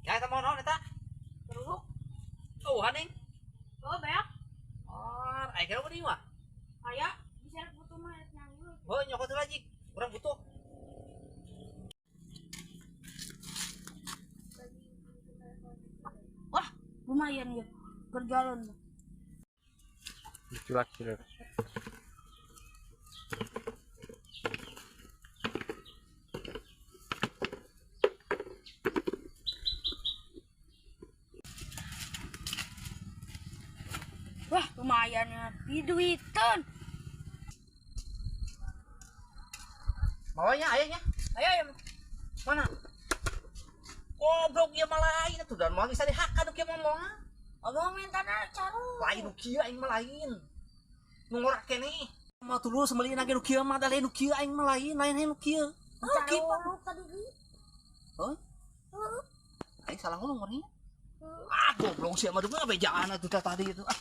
Ya eta mau naon eta? Teruk. Oh, haning. Oh, beak. Oh, aya kira di mah. Aya bisa butuh mah nyanyi. Oh, nyokot heula jik. Urang butuh. Wah, lumayan ya. Berjalan. Diculak cilak. Wah, lumayan ya. Diduitan. Mawanya ayahnya. Ayo, ayo. Mana? Goblok ieu mah lain atuh dan moal bisa dihakan kieu mah moal. Abang minta na caru. Lain nu kieu aing mah lain. Nu ngorak keneh. Mah tulus meuli ge nu kieu mah da lain nu kieu aing mah lain, lain nu kieu. Ah, kieu. Caru tadi. Heuh? Aing salah ngomong nih. Ah, goblok sih mah bejaan atuh tadi itu. Ah.